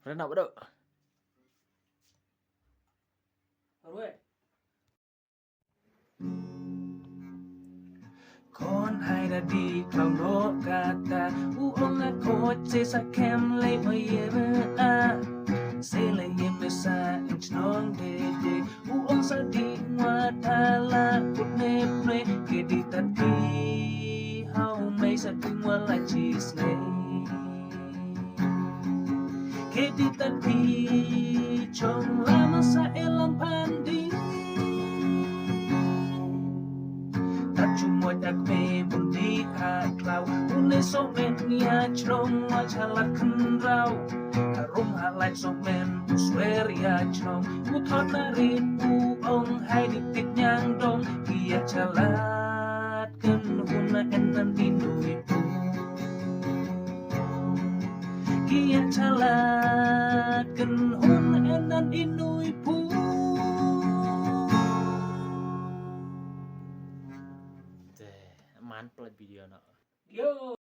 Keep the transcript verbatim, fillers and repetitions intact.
Rena bado. Khun hai da dih khlaw noh kata, u ong a khot se sa kem lei ma ye me a. Se lei ye me sa ing chnong de de, u ong sa dih ngwa thala put ne pre, ke dih tat ki hau mei sa dih ngwa la chi snei. Ke dih tat ki chong lama sa elam pandi. Tat chu mo dak me bun dih ha klaw. Une so men nia chnong wa chalat khnraw. Karum ha lait so men u swer ya chnong. U thot na rit u ong hai dih tik nyang dong. Ki ya chalat kynhun na en nan di nui pu. Ki ya chalat kynhun na en nan di nui pu. Te, man pla video na. Yo.